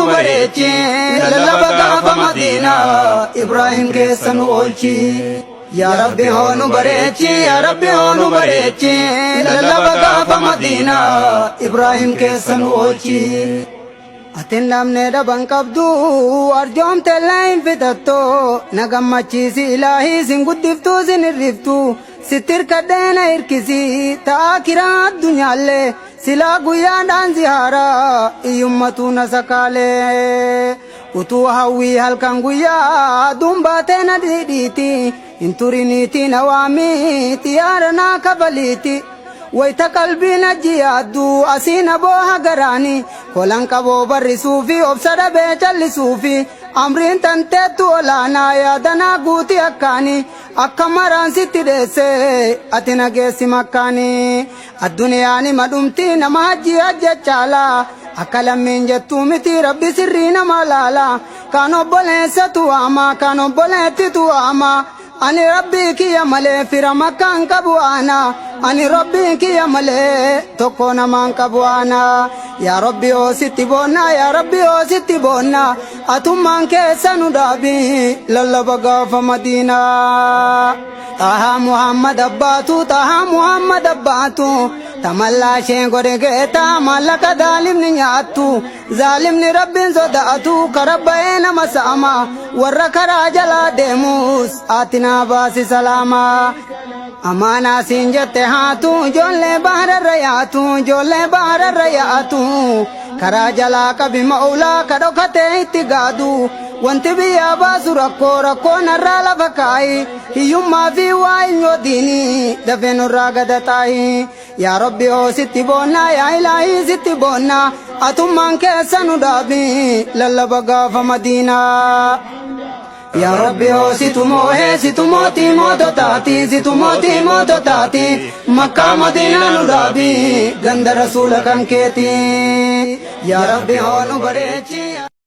nu bareechi, lallaba gaafa Madiinaa Ibraahim keessa nu oolchi. Yaa Rabbi hoo nu bareechi, yaa Rabbi hoo nu bareechi, lallaba gaafa Madiinaa Ibraahim keessa nu oolchi. Atin dhabne dhaban qabdu, arjoomtellee hin fixattu, na gammachiisi ilaahii, sin guddiftuu sin hirriftu, sitti hirkadhee na hirkisi ta'a kiraa addunyaallee, silaa guyyaadhaan zihaaraa iyyummatu na sakaalee. Utuu hawwii halkan guyyaa aduun baatee na dhidhiiti, hin turiniiti na waamii xiyyaara naa kafaliiti. Wayita qalbiin aji yaaddu asii na booha garaani, kolan qaboo barrisuu fi obsa dhabee callisuu fi amriin tanteettu olaanaa yaadanaa guutii akkaani, akka maraan sitti dheesse ati na geessi makkaani. Addunyaani madhumti nama hajji hajja caalaa, akka lammiin jettuu miti, rabbi sirrii nama laala. Kan obboleessatu waama, kan obboleettitu waama. Ani rabbii kiyya malee fira makkaan qabu ana, ani rabbii kiyya malee tokko namaan qabu ana. Yaa Rabbi oo sitti boonna, yaa Rabbi oo sitti boonna, atummaan keessa nu dhaabi lallaba gaafa Madiinaa. Xahaa Muhammad abbaatu, Xahaa Muhammad abbaatu, tamallaa isheen godhe geeta maallaqa daalimni nyaattu. Zaalimni rabbiin sodaatu karabba'ee nama saama, warra karaa jalaa deemus ati naa baasi salaama. Amaanaa siin jette haatu, ijoollee bahararra yaatu, ijoollee bahararra yaatu, karaa jalaa qabi ma'ulaa ka dhokatee itti gaadu. Wanti biyyaa baasu rakkoo, rakkoo narraa lafa kaayi, hiyyummaa fi waa hin diini dafee nurraa gada taayi. Yaa Rabbi oo sitti boonna, yaa ilaahii sitti boonna, atummaan keessa nu dhaabi lallaba gaafa Madiinaa. Yaa Rabbi oo situ moohee, situ mootii moototaati, situ mootii moototaati, Makkaa Madiinaa nu dhaabi ganda rasuula kan keeti. Yaa Rabbi hoo nu bareechi.